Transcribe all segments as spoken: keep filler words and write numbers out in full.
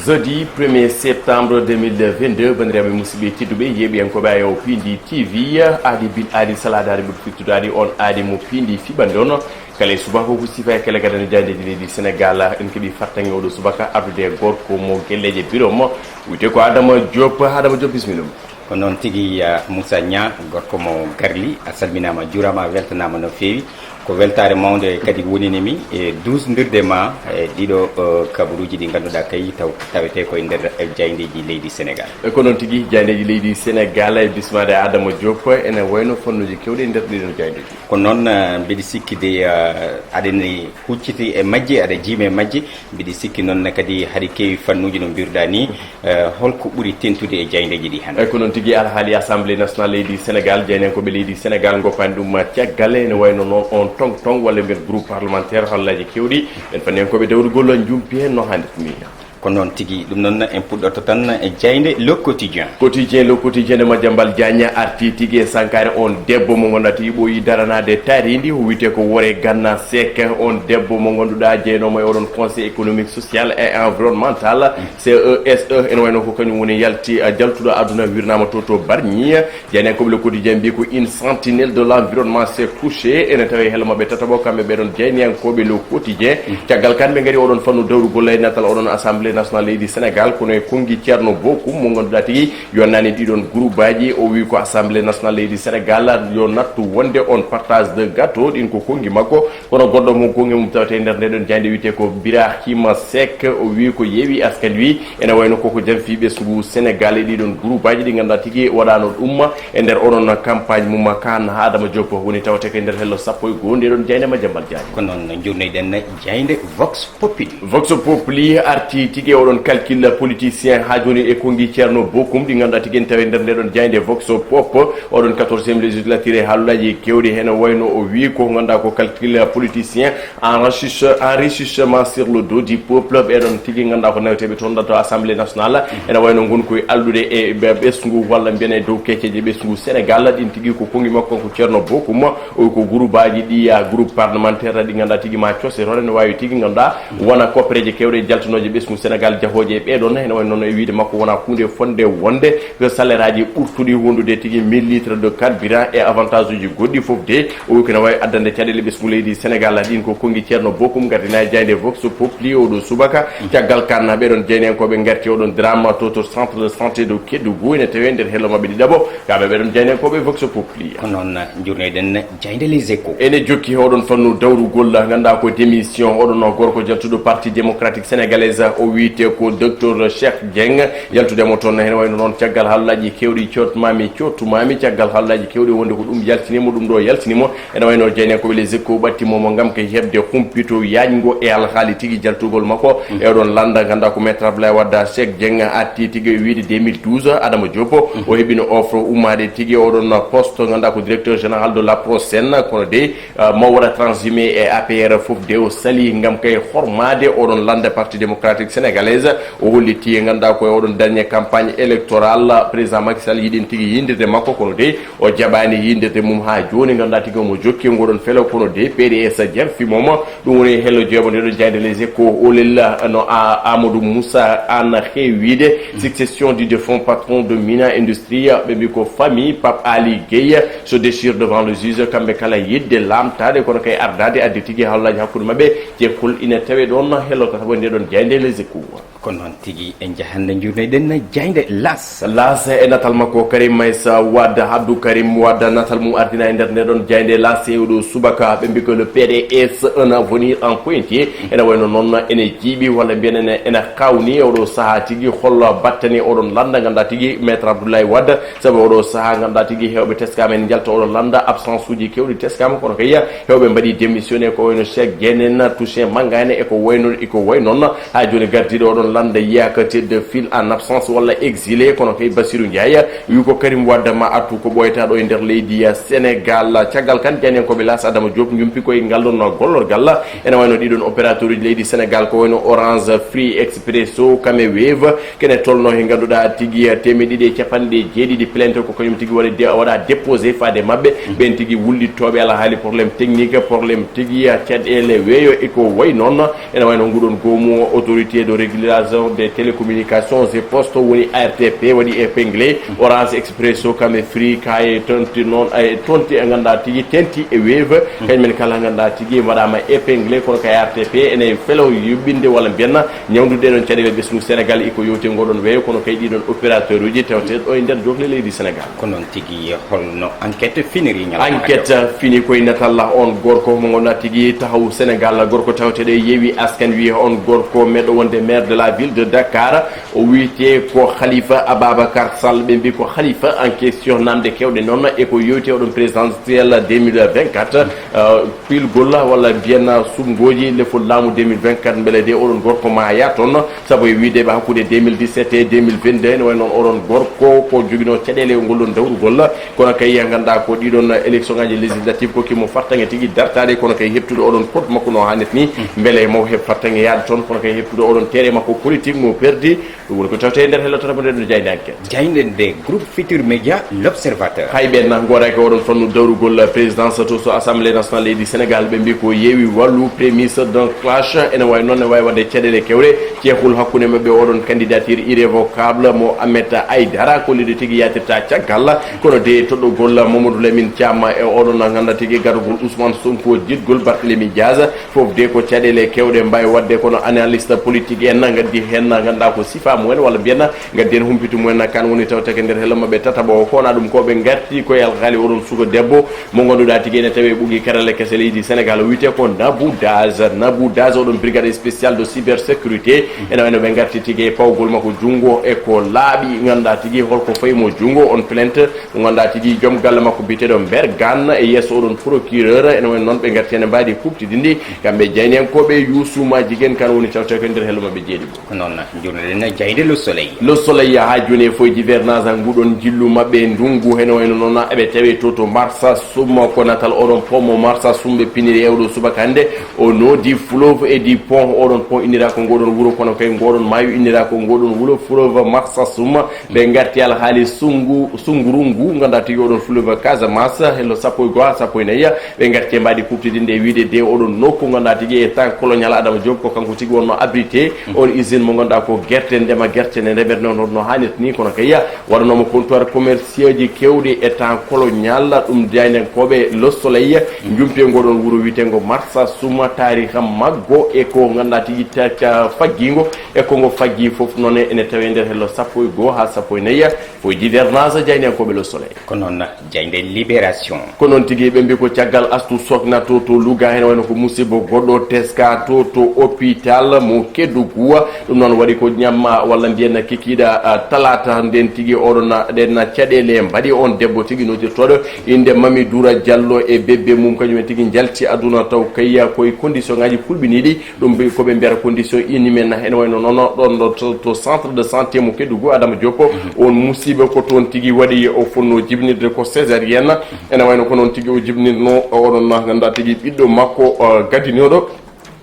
Jeudi premier septembre deux mille vingt-deux, banndiraaɓe musidɓe tedduɓe, yeeɓiyankooɓe Ayo Pindi T V, aadi bil aadi salaade aadi ɓuri fittudaadi on aadi mo Pindi fiɓande on. Kala e subaka ko sifa e kala gadano jaayndeeji leydi Sénégal, en keɓi fartaŋŋe oɗo subaka ardude e gorko mo gelleeje birom, wiyetee ko Adama Diop. Adama Diop, bismilla ma. Ko noon tigi, uh, Moussa Niang, gorko mo Garli, a salminaama, juuraama, a weltanaama no feewi. Ko weltaare mawnde kadi wonini mi e duusndirde ma e ɗiɗo, uh, kabaruuji ɗi ngannduɗaa kay taw tawetee ko e nder, uh, jaayndeeji leydi Sénégal. E ko noon tigi, jaayndeeji leydi Sénégal e bismaade Adama Diop, ene wayno fannuuji keewɗi e nder ɗiɗon jaayndeeji. Ko noon, uh, mbiɗa sikki de, uh, aɗa ene hucciti e majje, aɗa jiimi e majje. Mbiɗa sikki noon ne kadi haɗi keewi fannuuji no mbiruɗaa ni. Eh, holko ɓuri tentude e jaayndeeji ɗi hannde? Eyi, ko noon tigi, alhaali Assemblée nationale leydi Sénégal, jaayndiyankooɓe leydi Sénégal ngoppaani ɗum caggal, ene wayno noon on tong tong walla mbiyen groupe parlementaire hallaaji keewɗi. Ɓen fanniyankooɓe dawrugol njumpi heen no haanirta ni. Ko noon tigi, ɗum noon en puɗɗoto tan e jaaynde Le Quotidien. Quotidien, Le Quotidien de Madiambal Diagne arti tigi e sankaare on debbo mo ngannduɗaa tigi ɓooyi daranaade taariindi, o wiyetee ko Wore Ganna Seck, on debbo mo ngannduɗaa jeynooma e oɗon Conseil économique, social et environnemental, C E S E, ene wayno ko kañum woni yalti, a, jaltuɗo aduna wirnaama to, to Bargny. Jaayndiyankooɓe Le Quotidien mbiyi ko une sentinelle de l'environnement s'est couchée. Ene tawi hello maɓɓe tataɓo, kamɓe ɓeɗon jaayndiyankooɓe Le Quotidien. Caggal kan ɓe ngari oɗon fannu dawrugol e natal oɗon Assemblée nationale leydi Sénégal, kono e konngi Ceerno Bokum mo ngannduɗaa tigi yonnani ɗiɗon groupe aji. O wi ko Assemblée nationale leydi Sénégal yo nattu wonde on partage de gâteau, ɗin ko konngi makko. Kono goɗɗo mo konngi mum tawete e nder ndeɗon jaaynde wiyetee ko Birahima Seck, o wi ko Yewwi Askan Wi ene wayno koko janfi ɓesngu Sénégal e ɗiɗon groupe aji ɗi ngannduɗaa tigi waɗano ɗum e nder onon campagne mum. Kan Adama Diop woni tawete ko e nder hello sappo e goo ndeɗon jaaynde Madiambal Diagne. Ko noon njurnoyɗen jaaynde Vox Populi. Vox Populi arti tigi e oɗon calcul politicien haa jooni e konngi Ceerno Bokum ɗi ngannduɗaa tigi ene tawi e nder ndeɗon jaaynde Vox Pop. Oɗon quatorzième législature e haalaaji keewɗi heen wayno o wi ko ngannduɗaa ko calcul politicien, enrichisse-, enrichissement sur le dos du peuple. Ɓeɗon tigi ngannduɗaa ko naweteeɓe toon ɗo to Assemblée nationale. Ene wayno ngon koye alɗude e ɓe-, ɓesngu walla mbiyen e dow keceeje ɓesngu Sénégal. Ɗin tigi ko konngi makko ko Ceerno Bokum. O ko groupe aji ɗi, a, groupe parlementaire ɗi ngannduɗaa tigi ma cose toon, ene waawi tigi ngannduɗaa wona koppereeje keewɗe jaltunooje ɓesngu Sénégal jahooje e ɓeɗon. Ene wayi noon e wiyde makko wona huunde fonde wonde ko salaire aji ɓurtuɗi wondude tigi mille litres de carburant e avantage uji goɗɗi fof de. O wi ko ene waawi addande caɗeele ɓesngu leydi Sénégal. Ɗin ko konngi Ceerno Bokum gardina e jaaynde Vox Populi oɗo subaka. Caggal kan ɓeɗon jaayndiyankooɓe ngarti oɗon drame to, to centre de santé de Kédougou, ene tawi e nder hello maɓɓe ɗiɗaɓo. Kamɓe ɓeɗon jaayndiyankooɓe Vox Populi. Ko noon njurnoyɗen jaaynde Les Échos. Ene jokki oɗon fannu dawrugol, ngannduɗaa ko démission oɗon gorko jaltuɗo Parti Démocratique Sénégalais, o wiyetee ko Docteur Cheikh Dieng. Yaltude mo toon, ene wayno noon caggal haalaaji keewɗi cootmaami, cootmaami, caggal haalaaji keewɗi wonde ko ɗum yaltini mo, ɗum ɗo yaltini mo. Ene wayno jaayndiyankooɓe Les Échos ɓatti mo mo ngam ko heɓde humpito yaajngo e alhaali tigi jaltugol makko e oɗon lannda. Ngannduɗaa ko Maître Abdoulaye Wade, Cheikh Dieng arti tigi e wiyde deux mille douze, Adama Diop, o heɓino offre ummaade tigi oɗon poste, ngannduɗaa ko directeur général de l'APROSEN, kono de, uh, mo waɗa transhumé e A P R fof de o sali ngam kay hormaade oɗon lannda Parti Démocratique Sénégalais. O holliti, ngannduɗaa ko e oɗon dernier campagne électorale, président Macky Sall yiɗin tigi yindirde makko, kono de o jaɓaani yindirde mum haa jooni. Ngannduɗaa tigi omo jokki ngoɗon felo, kono de P D S jarfi mo mo. Ɗum woni hello jeeɓo ndeɗo jaaynde Les Échos. Olel no a-, Amadou Moussa Anne heewiide, succession du défunt patron de Mina Industrie, ɓe mbi ko famille Pape Ali Gueye se déchire devant le juge. Kamɓe kala yiɗde laamtaade, kono kay ardaade addi tigi haalaaji hakkunde maɓɓe. Jekkol ina tawe ɗon, hello tataɓo ndeɗon jaaynde Les Échos. Ko noon tigi, en njahan nde njuurnoyɗen jaaynde L'As. L'As e natal makko Karim Meïssa Wade, Abdou Karim Wade, natal mum ardina e nder ndeɗon jaaynde L'As e oɗo subaka. Ɓe mbi ko le P D S un avenir en pointier. Ene wayno noon ene jiiɓi walla mbiyen ene, ene kawni e oɗo sahaa tigi, hollo battani oɗon lannda ngannduɗaa tigi Maître Abdoulaye Wade, sabu oɗo sahaa ngannduɗaa tigi heewɓe teskaama ene njalta oɗon lannda, absence uji keewɗi teskaama, kono kay heewɓe mbaɗi démissionné ko wayno Cheikh Dieng en, Toussaint Manga en e ko wayno, e ko way noon. Haa jooni gardiiɗo oɗon lannda yiyaka tête de file en absence walla exilé, kono kay Bassirou Ndiaye wi ko Karim Wade ma artu ko ɓooyata ɗo e nder leydi Sénégal. Caggal kan jaayndiyankooɓe L'As Adama Diop njumpi koye ngal ɗon gollorgal. Ene wayno ɗiɗon opérateur uji leydi Sénégal ko wayno Orange, Free, Expresso, Camewave, kene tolno he ngannduɗaa tigi teemeɗɗe ɗiɗi e capanɗe jeeɗiɗi plainte ko kañum tigi waɗi de-, waɗa déposé faade maɓɓe. Ɓen tigi wullittooɓe alhaali problème technique, problème tigi caɗeele weeyo e ko way noon. Ene wayno nguɗon goomu autorité de régulation des télécommunications et postes, woni A R T P, waɗi épinglé. Orange Expresso kamɓe, Free, Kaye, tonti noon, e tonti e ngannduɗaa tigi, tenti e Wave, kañum en kala ngannduɗaa tigi mbaɗaama épinglé, kono kay A R T P ene felo yuɓɓinde walla mbiyen ñawndude ɗee ɗoon caɗeele ɓesngu Sénégal, iko yowti e ngoo ɗoon weeyo, kono kay ɗii ɗoon opérateur uji tawte ɗo e nder doole leydi Sénégal. Ko noon tigi, holno enquête finiri ñalawma hannde o? Enquête fini koye natal on gorko mo ngannduɗaa tigi tahowu Sénégal, gorko tawteɗo e Yewwi Askan Wi, on gorko meɗo wonde maire de la ville de Dakar, o wiyetee ko Khalifa Ababacar Sall, ɓe mbi ko Khalifa en question, namde kewɗe noon e ko yowti oɗon présidentiel deux mille vingt-quatre, euh, pilgol walla mbiyen suɓngooji lefol laamu deux mille vingt-quatre, mbele de oɗon gorko ma yaa toon, sabu e wiyde ɓe hakkunde deux mille dix-sept e deux mille vingt-deux, ene wayi noon oɗon gorko ko joginoo caɗeele e ngol ɗoon dawrugol, kono kay ngannduɗaa ko ɗii ɗoon élection ngaji législative ko kimo fartaŋŋe tigi dartaade, kono kay heɓtude oɗon code makko no haanirta ni, mbele mo heɓ fartaŋŋe yaade toon, kono kay heɓtude oɗon terrain makko politique mo perdi. Ɗum woni ko tawte e nder hello tata mo nden no jayde enquête. Jayde nde groupe Futur Média, L'Observateur. Hay ɓeen na ngooraaki oɗon fannu dawrugol présidence to so Assemblée nationale leydi Sénégal, ɓe mbi ko yeewi wallu prémisse d'un clash. Ene wayi noon ne waawi waɗde caɗeele kewɗe, ceehol hakkunde maɓɓe oɗon candidature irrévocable mo Ahmed Aïdara, ko liɗo tigi yaatirta caggal, kono de toɗɗogol Mamadou Lamine Thiam e oɗon ngannduɗaa tigi garagol Ousmane Sonko, jiɗgol Barthélémy Diaz, fof de ko caɗeele kewɗe mbaawi waɗde, kono analyste politique en ngaddi heen ngannduɗaa ko sifa mumen walla mbiyen ngaddi heen humpitu mumen, kan woni tawteke nder hello maɓɓe tataɓo o, ko wona ɗum ko ɓe ngarti ko e alhaali oɗon suka debbo mo ngannduɗaa tigi ene tawi e ɓoggii karale kese leydi Sénégal, o wiyetee ko Nabou Daze. Nabou Daze, oɗon brigade spéciale de cybersécurité, ene wayno ɓe ngarti tigi e pawgol makko junngo e ko laaɓi, ngannduɗaa tigi holko fayi mo junngo, on plainte mo ngannduɗaa tigi joom galle makko biyeteeɗo Mbergane e yeeso oɗon procureur, ene wayno noon ɓe ngarti heen e mbaadi kuuɓtidinɗi. Kamɓe jayniyankooɓe, Youssouma Jigéen kan woni tawtee ko e nder hello maɓɓe jeeɗiɗo. Ko noon, njournoɗen jayde Le Soleil. Le Soleil haa jooni e fof e hivernage nguɗon njillu maɓɓe ndunngu, heno wayno noon eɓe tawi to, to Marsassoum, ko natal oɗon pont mo Marsassoum ɓe piniri e oɗo subaka hannde. Au nom du fleuve et du pont, oɗon pont innira ko ngoɗon wuro, kono kay ngoɗon maayo innira ko ngoɗon wuro, fleuve Marsassoum. Ɓe ngarti alhaali sunngu, sunnguru ngu ngannduɗaa tigi oɗon fleuve Casamance, hello sappo e goo haa sappo e nayi. Ɓe ngarti e mbaadi kuuɓtidinde e wiyde de oɗon nokku ngannduɗaa tigi e temps colonial Adama Diop ko kanko tigi wonno abrité on usine mo ngannduɗaa ko gerte, ndema gerte ne remerno no, no haanirta ni, kono kay waɗanooma comptoir commercial ji kewɗi e temps colonial. Ɗum jayniyankooɓe Le Soleil njumpi e ngoɗon wuro wiyeteengo Marsassoum, taariha maggo e ko ngannduɗaa tigi ta-, ca-, faggiingo e ko ngo faggi fof noon ene tawi e nder hello sappo e goo haa sappo e nayi. Fof e hivernage jayniyankooɓe Le Soleil. Ko noon, jayde Libération. Ko noon tigi, ɓe mbi ko caggal Astu Sokna to, to Louga, heen wayno ko musiba goɗɗo teska to, to hôpital mo Kédougou. Ɗum noon waɗi ko ñamma walla mbiyen kikiiɗe, ah, talaata nden tigi oɗon, ah, ɗen caɗeele mbaɗi on debbo tigi noddirtooɗo innde Mami Doura Diallo e bébé mum, kañum en tigi njalti aduna taw kayya koye condition ngaji kulɓiniiɗi. Ɗum ɓe, ko ɓe mbiyata condition inhumaine, ene wayno noon ɗon ɗo to, to centre de santé mo Kédougou, Adama Diop. Mhm. On musiba ko toon tigi waɗi o fonno jibinirde ko césarienne. Ene wayno ko noon tigi o jibinirno oɗon ngannduɗaa tigi ɓiɗɗo makko, o gadinooɗo.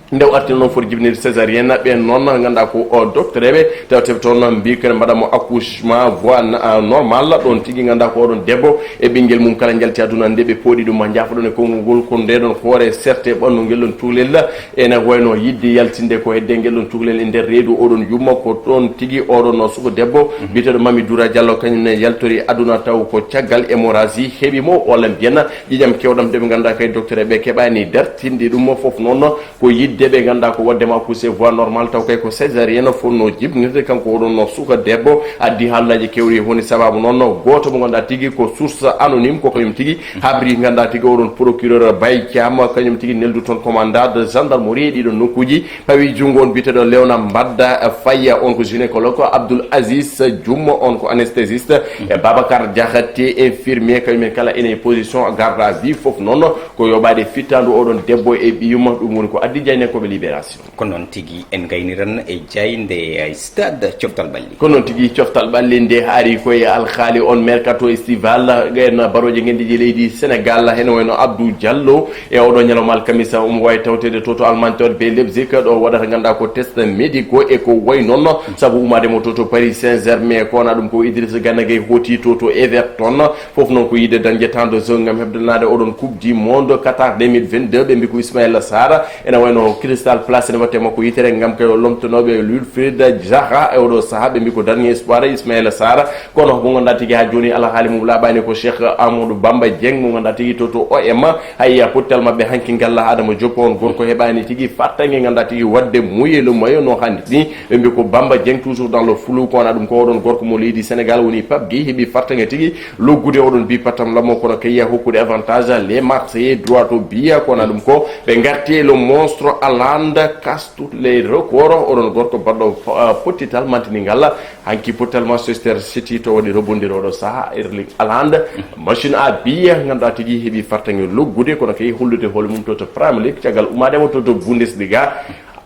Nde o artino noon foti jibinirde césarienne, ɓeen noon ngannduɗaa ko o docteur eɓe tawte toon mbi kene mbaɗa mo accouchement voie na-, normal. Ɗoon tigi ngannduɗaa ko oɗon debbo e ɓinngel mum kala njalti aduna nde ɓe pooɗi ɗum, njaafoɗon e konngol ngol, ko nde ɗon hoore serte ɓanndu ngel ɗon cukalel. Ene wayno yiɗde yaltinde ko hedde ngel ɗon cukalel e nder reedu oɗon yumma, ko ɗoon tigi oɗon suka debbo biyeteeɗo Mami Doura Diallo, kañum ne yaltori aduna taw ko caggal hémorragie heɓi mo, walla mbiyen ƴiiƴam kewɗam ɗe ɓe ngannduɗaa kay docteur ɓe keɓaani dartinde ɗum. Fof noon ko yiɗde ɓe ngannduɗaa ko waɗde mo accouché voie normale taw kay ko césarienne fonno jibinirde. Kanko oɗon suka debbo addi haalaaji kewɗi, woni sababu noon gooto mo ngannduɗaa tigi ko source anonyme, ko kañum tigi habri ngannduɗaa tigi oɗon procureur Baye Thiam, kañum tigi neldu toon commandant de gendarmerie e ɗiɗon nokkuuji, pawi junngo on biyeteeɗo Léona Mbadda Faye, on ko gynécologue, Abdoul Aziz Dioum, on ko anesthésiste, e Babacar Diakhaté, infirmier, kañum en kala ene e position garde à vue. Fof noon ko yoɓaade fittaandu oɗon debbo e ɓiyum, ɗum woni ko addi jayniyankooɓe Libération. Ko noon tigi, en ngayniran e jayde, eh, Stade Coftal Ɓalli. Ko noon tigi, Coftal Ɓalli nde ari ko e alhaali on mercato estival, en barooje ngenndiije leydi Sénégal, heno wayno Abdou Diallo, e oɗo ñalawma alkamisa omo waawi tawteede to, to Allemagne to be Leipzig, ɗo waɗata ngannduɗaa ko test médicaux e ko wayi noon, sabu umaade mo to, to Paris Saint-Germain. Ko wona ɗum ko Idrissa Gana Gueye hooti to, to Everton. Fof noon ko yiɗde dañde temps de jeu ngam heɓdanaade oɗon Coupe du Monde Qatar deux mille vingt-deux. Ɓe mbi ko Ismaïla Sarr ene wayno Cristal Place ne watte makko yitere ngam kay o lomtonooɓe Wilfried Zaha e oɗo sahaa. Ɓe mbi ko dernier espoir Ismaïla Sarr, kono mo ngannduɗaa tigi haa jooni alhaali mum laaɓaani ko Cheikh Amadou Bamba Dieng mo ngannduɗaa tigi to to O M. Hay pottal maɓɓe hanki ngalla Adama Diop, on gorko heɓaani tigi fartaŋŋe ngannduɗaa tigi waɗde mouiller le maillot no hannirta ni. Ɓe mbi ko Bamba Dieng toujours dans le flou, ko wona ɗum ko oɗon gorko mo leydi Sénégal woni Pape Gueye heɓi fartaŋŋe tigi loggude oɗon bi pattam lamo, kono kay hokkude avantage les Marseillais droit au but, ko wona ɗum ko ɓe ngarti e le monstre Haaland casse tous les records, oɗon gorko baɗɗo po- ah, pottital mantini ngalla hanki pottal Manchester City to waɗi rebondir oɗo saha Erling Haaland, machine à but ngannduɗaa tigi heɓi fartaŋŋe loggude, kono kay hollude hoore mum to to Premier League caggal ummaade mo to to Bundesliga.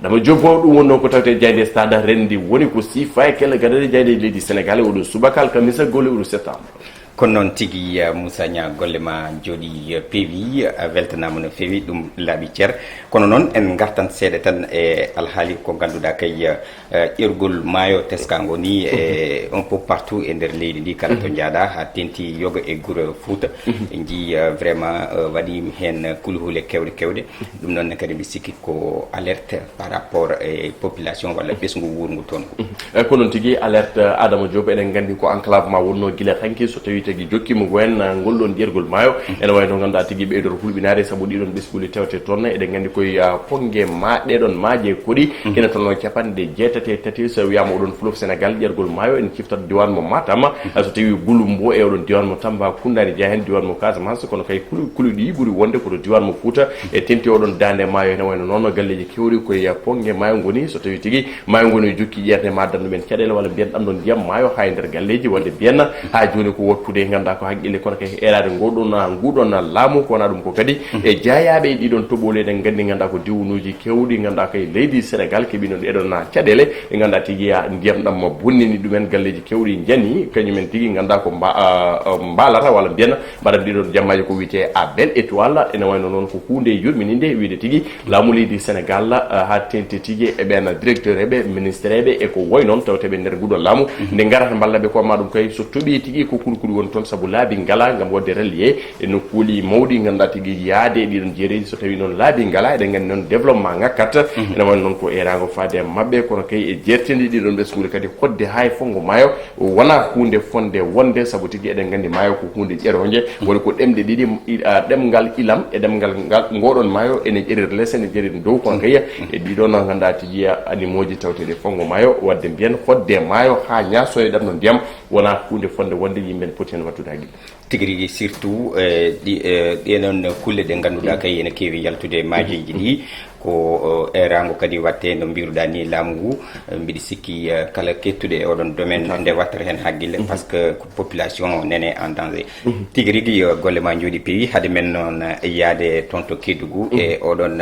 Adama Diop, ɗum wonno ko tawte jayde stade renndi woni ko sifa e kelle gadane jayde leydi Sénégal e oɗo subaka alkamisa gole uru septembre. Kono noon tigi, eh, Moussa Niang, golle ma jooɗi, eh, peewi, eh, weltanaama no feewi, ɗum laaɓi cer. Kono noon en ngartan seeɗa tan e alhaali ko ngannduɗaa kay, eh, ƴergol maayo teskango ni e un peu partout e nder leydi ndi kala to njaaɗa, haa teŋti yoga e gure Fuuta. En njii, eh, vraiment, eh, waɗi heen kulhule kewɗe kewɗe. Ɗum noon ne kadi mbi sikki ko alerte par rapport e population walla ɓesngu wuurngu toon ngu. E ko noon tigi alerte Adama Diop, eɗen nganndi ko enclavement wonnoo gila hanki so tawii tagi jokkiima ngo en, ah, ngol ɗoon ƴergol maayo. Ene wayi no ngannduɗaa tigi ɓeydoro hulɓinaade sabu ɗiɗon ɓesnguuli tewte toon. Eɗen nganndi koye, ah, Ponnge ma ɗeɗon maaje koɗi kene toon no capanɗe jeetati e tati so wiyaama oɗon fleuve Sénégal ƴergol maayo en ciftat diwan mo Matam. Ah, so tawii Gulumbo e oɗon diwan mo Tamba Kundani jeya heen diwan mo Casamance, kono kay kulu kuluɗi ɓuri wonde ko to diwan mo Fuuta e teŋti oɗon daande maayo. Ene wayno noon galleeji kewɗi koye Ponnge maayo ngoni, so tawii tigi maayo ngoni jokki ƴeerde ma dandu men caɗeele walla mbiyen ɗam ɗon ndiyam maayo haa e nder galleeji walla mbiyen haa jooni ko wottude ngannduɗaa ko haqqille, kono kay eeraade ngoɗon nguɗon laamu ko wona ɗum ko kadi e jayaaɓe e ɗiɗon toɓooli eɗen nganndi ngannduɗaa ko diwnuuji kewɗi ngannduɗaa kay leydi Sénégal keɓino ɗeɗon caɗeele ɗe ngannduɗaa tigi ndiyam ɗam bonnini ɗumen galleeji kewɗi njani kañumen tigi ngannduɗaa ko mba- ah, ah, mbaalata walla mbiyen mbaɗa ɗiɗon jammaaji ko wiyetee à belle étoile. Ene wayno noon ko huunde yurmininde wiyde tigi laamu leydi Sénégal, ah, haa teŋti tigi e ɓeen directeur eɓe ministre eɓe e ko wayi noon tawteɓe nder nguɗon laamu nde ngarata mballa ɓe ko amma ɗum kay so toɓi tigi ko kulkuli woni toon sabu laabi ngala ngam waɗde relier e nokkuuli mawɗi ngannduɗaa tigi yaade e ɗiɗon jeereji so tawii noon laabi ngala eɗen nganndi noon développement ngakkat. Ene wayno noon ko eeraango faade e maɓɓe kono kay e jeertindi ɗiɗon ɓesnguuli kadi hoɗde haa e fonngo maayo wona huunde fonde wonde sabu tigi eɗen nganndi maayo ko huunde ƴeroonje woni ko ɗemɗe ɗiɗi i- ah, ɗemngal ilam e ɗemngal ngal ngoɗon maayo ene ƴerira les ene ƴerira dow kono kay e ɗiɗon ngannduɗaa tigi animooji tawteɗe fonngo maayo waɗde mbiyen hoɗde maayo haa ñaasoye ɗam no ndiyam wona huunde fonde wonde yimɓe ne poti heen wattude haqqille. Tigi rigi surtout eh, ɗi eh, ɗeɗon kulle ɗe ngannduɗaa kay ene keewi yaltude e maajeeji ɗi ko eh, eeraango kadi watte no mbiruɗaa ni laamu ngu eh, mbiɗi sikki eh, kala kettuɗe e oɗon domaine nde wattata heen haqqille parce que ko population nene en danger. Tigi rigi yo golle ma njooɗi peewi hade men noon eh, yaade toon to Kedugu e oɗon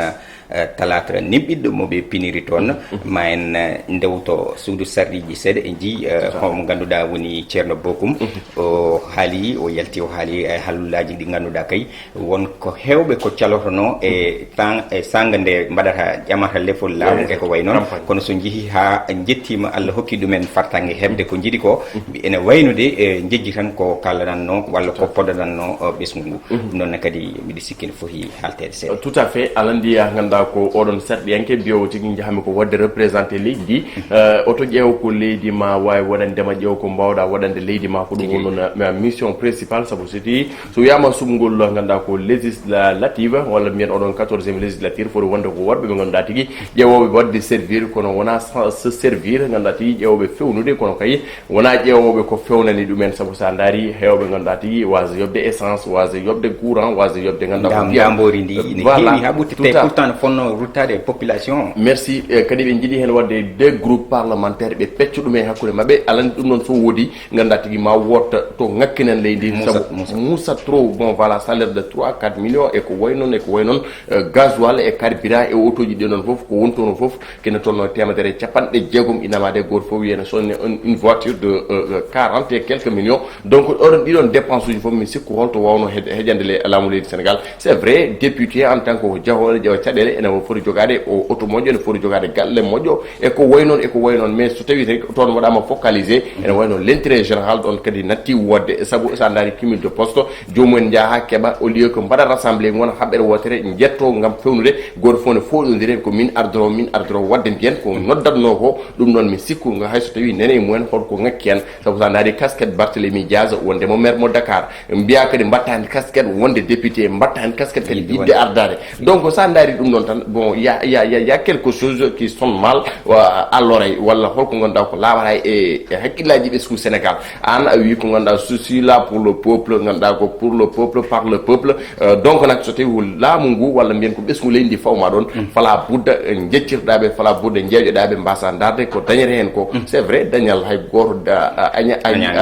eh, talaata nimɓiɗɗo mo ɓe piniri toon ma en eh, ndewto suudu sarɗiiji seeɗa e njii eh, homo ngannduɗaa woni ceerno Bokum. O haali o yalti o haali eh, hallullaaji ɗi ngannduɗaa kay won ko heewɓe ko calotono e tan e sanga nde mbaɗata ƴamata lefol laamu e ko wayi noon kono so njihii haa njettiima Allah hokki ɗumen fartange heɓde ko njiɗi ko ene waynude e njejji tan ko kalananno walla ko podananno ɓesngu ngu. Ɗum noon ne kadi mbiɗa sikki ne foti halteede seeɗa. Tout à fait, alandiya ngannduɗaa ko oɗon sarɗiyanke mbiyowo tigi njahami ko waɗde représenté leydi ndi. Eh, oto ƴeew ko leydi ma waawi waɗande ma ƴeew ko mbawɗa waɗande leydi ma ko ɗum wonnoon eh, mission principale sabu so tigi so wiyama suɓngol ngannduɗaa ko législative walla mbiyen oɗon quatorzième législature foti wonde ko worɓe ɓe ngannduɗaa tigi ƴeewooɓe waɗde servir kono wona se servir ngannduɗaa tigi ƴeewooɓe fewnude kono kay wona ƴeewooɓe ko fewnani ɗumen sabu sa ndaari heewɓe ngannduɗaa tigi waasa yoɓde essence waasa yoɓde courant waasa yoɓde ngannduɗaa ko ndiyam. Ndamboori ndi ine heewi haa ɓurti te pourtant no fonno ruttaade e population. Merci. Eh, kadi ɓe njiɗi heen waɗde deux groupes parlementaires ɓe pecco ɗum e hakkunde maɓɓe alani ɗum noon so woodi ngannduɗaa tigi ma wotta to ŋakkinan leydi sabu muusa trop bon voilà salaire de trois quatre millions e ko wayi noon e ko wayi noon eh, gasoil e carburant e otoji ɗi noon fof ko wontono fof kene tolno e temedere e capanɗe jeegom inamade goto fof wiyene sonne une voiture de euh, quarante et quelques millions. Donc oɗon ɗiɗon dépense uji fof mi sikku holto wawno heƴande laamu leydi Sénégal. C'est vrai, député en tant que ko jahooɗo ƴeewa caɗeele ene foti jogaade o oto moƴƴo ene foti jogaade galle moƴƴo e ko wayi noon e ko wayi noon mais so tawi toon waɗama focalisé ene wayi noon l'intérêt général ɗon kadi natti wodde sabu sa ndaari cumul de poste joomum en njaha keɓa au lieu que mbaɗa rassemblé gona haɓɓere wotere jetto gam fewnude goto fof foɗodire ko min ardoro min ardoro wadde mbiyen ko noddatno ko. Ɗum noon mi sikku nga hayso tawi nene e mumen holko ngakki en, sabu sa daari casquette Barthélémy Diaz wonde mo maire mo Dakar, mbiya kadi mbatta hen casquette wonde député, mbatta hen casquette kadi yidde ardaade. Donc sa daari ɗum noon tan, bon, ya ya ya ya quelque chose qui sonne mal à l'oreille, walla holko ngannduɗaa ko laaɓata e e hakkillaaji ɓesngu Sénégal. An a wi ko ngannduɗaa je suis là pour le peuple, ngannduɗaa ko pour le peuple, par le peuple. Euh, donc nak so tawi ko laamu ngu walla mbiyen ko ɓesngu leydi ndi fawma ɗon, fala budda jeccirɗaɓe, fala budda jeeƴoɗaɓe mbasa darde ko dañete hen ko. C'est vrai, dañal hay goto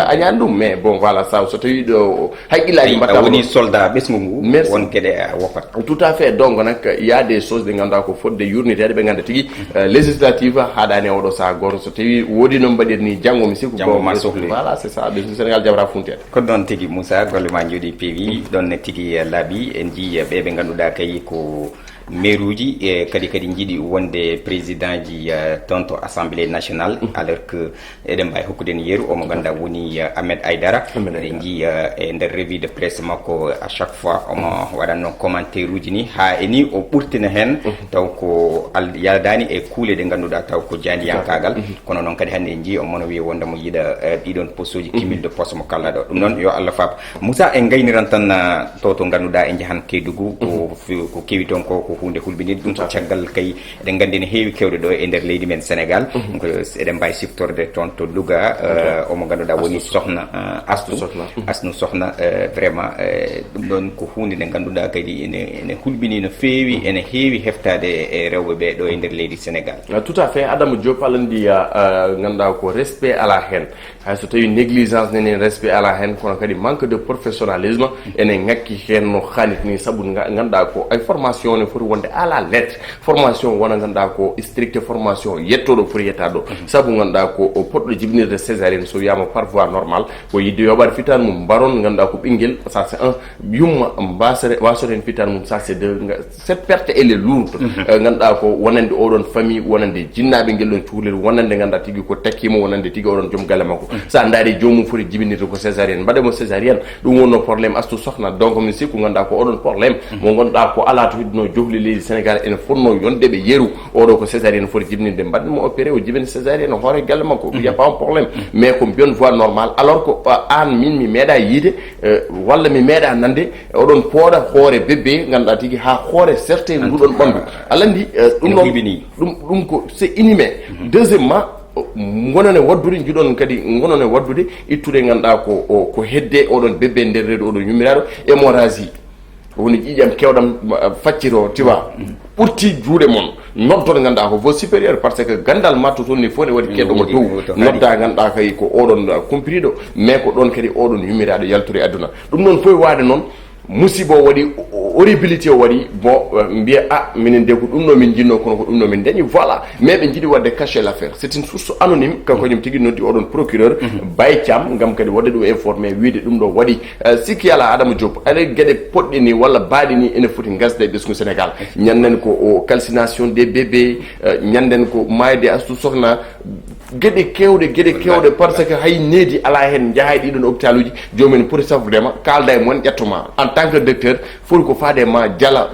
añani ɗum, mais bon, voilà, sa so tawi ɗo haqillaji mbatta woni soldat ɓesngu ngu, won gueɗe a woppata. Tout à fait. Donc nak il y a des choses ɗe ngannduɗa ko fodde yurniteɗe, ɓe ngannda tigi euh, législative haɗani e oɗo saha goto. So tawi wodi no mbaɗir ni janngo, mi sikku janngo ma sohli. Voilà, c'est ça, ɓesngu Sénégal jaɓata funtede. Ko ɗon tigi Moussa, golle ma njooɗi peewi. Ɗon ne tigi laaɓi, en njii ɓe ɓe ngannduɗaa kay ko mairuuji, e kadi kadi njiɗi wonde président ji, eh, toon to Assemblée nationale, alors que eɗen mbaawi hokkude en yeru omo ngannduɗaa woni, eh, Ahmed Aïdara. Ahmed Aïdara. En njii, eh, e nder revue de presse makko, à chaque fois omo waɗatno commentaire uji ni, haa e ni o ɓurtina heen taw ko al-, yaldaani e kuule ɗe ngannduɗaa taw ko jaandiyankaagal. Kono noon kadi hannde en njii omo no wiya wonde mo yiɗa, eh, ɗiɗon poste uji, cumul de poste mo kalla ɗo. Ɗum noon yo Allah faab. Moussa, en ngayniran tan, ah, to to ngannduɗaa en njahan Kédougou, ko fi-, ko kewi toon ko, ko huunde hulɓinirde. Ɗum ko caggal kay, eɗen nganndi ne heewi kewɗe ɗo e nder leydi men Sénégal. Ko eɗen mbaawi siftorde toon to Louga, eh, omo ngannduɗaa woni Astou Sokhna, eh, Astou. Astou Sokhna. Astou Sokhna, eh, vraiment, eh, ɗum ɗoon ko huunde nde ngannduɗaa kadi ene, ene hulɓini no feewi, ene heewi heftaade e rewɓe ɓe ɗo e nder leydi Sénégal. Ah, tout à fait, Adama Diop, aɗa anndi, ah, ah, ngannduɗaa ko respect alaa heen. Hay so tawi négligence nani, respect alaa heen, kono kadi manque de professionnalisme ene ngakki heen no haanirta ni, sabu nga-, ngannduɗaa ko ay formation ne foti wonde à la lettre, formation wona ngannduɗaa ko strict, formation yettoɗo foti yettaade ɗo. Sabu ngannduɗaa ko o poɗɗo jibinirde césarienne so wiyama par voie normale, ko yidde yoɓaade fitaani mum mbaron, ngannduɗaa ko ɓinngel, ça c'est un, yumma mbasere, wasore heen fitaani mum, ça c'est deux, nga-, cette perte elle est lourde. Euh, ngannduɗaa ko wonande oɗon famille, wonande jinnaaɓe ngel ɗon cukalel, wonande ngannduɗaa tigi ko takkimo, wonande tigi oɗon joom galle makko. Sa daari joomum foti jibinirde ko césarienne, mbaɗe mo césarienne, ɗum wonno problème Astou Sokhna. Donc mi sikku ngannduɗaa ko oɗon problème mo ngannduɗaa ko alaa to hiddunoo johli leydi Sénégal, ene fotnoo yonde ɓe yeru, oɗo ko césarienne foti jibinirde, mbaɗen mo opéré, o jibini césarienne hoore galle makko, il y a pas un problème. Mais ko mbiyon voie normale, alors que, euh, an min mi meeɗa yiide, euh, walla mi meeɗa nande, oɗon pooɗa hoore bébé, ngannduɗaa tigi haa hoore serte nguɗon ɓanndu. Aɗa anndi, euh, ɗum ɗon, ɗum, ɗum ko c'est inhumain. Deuxièmement, ngonon e waɗdude, njiɗon kadi ngonon e waɗdude ittude, ngannduɗaa ko, o, ko hedde oɗon bébé nder reedu, oɗon yummiraaɗo, hémorragie. Woni ƴiiƴam kewɗam, ma, faccito, tu vois. Ɓurti juuɗe mon, noddon ngannduɗaa ko voie supérieure, parce que ganndal matto toon ni fof ne waɗi keɗɗo mo dow. Nodda ngannduɗaa kay ko oɗon, uh, kumpriiɗo, mais ko ɗon kadi oɗon yummiraaɗo yalturi aduna. Ɗum noon fof waɗde noon, musiba o waɗi, o-, horribilité o waɗi, bon, uh, mbiya, ah, minen de ko ɗum ɗo min njinnoo, kono ko ɗum ɗo min dañi, voilà. Mais ɓe njiɗi waɗde cacher l'affaire. C'est une source anonyme, kanko ñum tigi noddi oɗon procureur, Baye Thiam, ngam kadi waɗde ɗum informé, wiide ɗum ɗo waɗi. Eh, sikki alaa, Adama Diop, aɗa geɗe poɗɗe ni walla baaɗe ni ene foti ngasde e ɓesngu Sénégal. Ñanden ko o calcination des bébés, eh, ñanden ko maayde Astou Sokhna, geɗe kewɗe, geɗe kewɗe, parce que hay needi alaa heen, njahay ɗiɗon hôpital uji, joomum en poti safrude ma, kaalda e mumen, ƴetto ma. En tant que docteur, foti ko faade ma jala,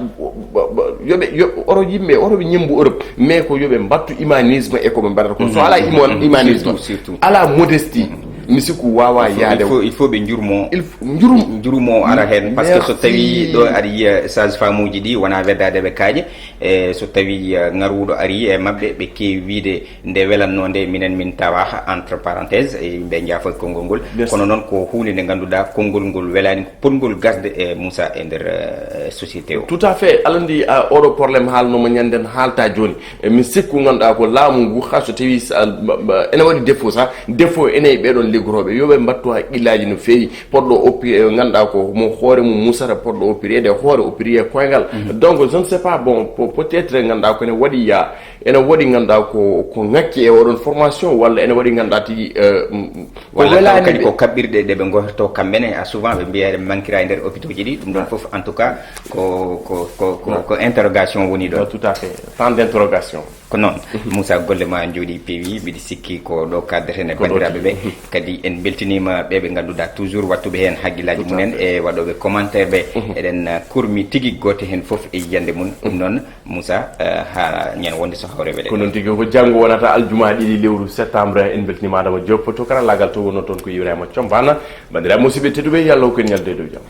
yoɓe, yo, oro yimɓe, oro ɓe ñembu Europe, mais ko yoɓe mbattu humanisme e ko ɓe mbaɗata ko. So alaa human-, humanisme, surtout, surtout, alaa modestie, mi sikku wawa yaade. Il faut, il faut ɓe njurmo. Il faut, njurum-, njurumo ara heen, parce que so tawi ɗo aɗa yiya sage femme uji ɗi wona weddaade ɓe kaaƴe, e so tawi, eh, ŋaruuɗo ari e maɓɓe, ɓe keewi wiide nde welatno nde, minen min tawa, entre parenthèse, e yimɓe njaafoy konngol ngol. Kono noon ko huunde nde ngannduɗaa konngol ngol welaani, ko potngol gasde e Moussa e nder, eh, société o. Tout à fait. Aɗa anndi, ah, oɗo problème haalnooma ñanden, haalta jooni. E mi sikku ngannduɗaa ko laamu ngu, haa so tawi sa, ba, ba, ene waɗi défaut sa, défaut ene e ɓeɗon liggotooɓe. Yo ɓe mbattu haqqillaaji no feewi. Poɗɗo oppi, eh, ngannduɗaa ko mo hoore mum musata, poɗɗo oppireede hoore, oppiri e koyngal. Donc, je ne sais pas, bon, po-, peut-être ngannduɗaa ko ene waɗi ya, ene waɗi ngannduɗaa ko, ko ŋakki e oɗon formation, walla ene waɗi ngannduɗaa tigi, eh, m-, m-, ko walla taw welaani kadi ɓe. Ko kaɓɓirɗe ɗe ɓe ngohirto kamɓe ne, a souvent ɓe mbiya eɗen mankira e nder hôpitaux ji ɗi, ɗum ɗon fof, en tout cas, ko, ko, ko, ko, ko interrogation woni ɗon. Tout à fait, tant d'interrogation. Ko noon, Moussa, golle ma njooɗi peewi, mbiɗa sikki ko ɗo kaddeten e banndiraaɓe ɓe. Kadi en mbeltiniima ɓe ɓe ngannduɗaa toujours wattuɓe heen hakkillaaji mumen e waɗooɓe commentaire ɓe. Eɗen, uh, kurmi tigi gooto heen fof e yiyannde mum. Ɗum noon, Moussa, uh, haa ñande wonde so hawre weɗe. Ko noon tigi, ko janngo wonata aljuma ɗiɗi lewru septembre. En mbeltiniima Adama Diop to karallaagal to wonno toon ko Ibrahima Thiombane. Banndiraaɓe musidɓe tedduɓe, yo Allah hokku en ñallude e dow jam.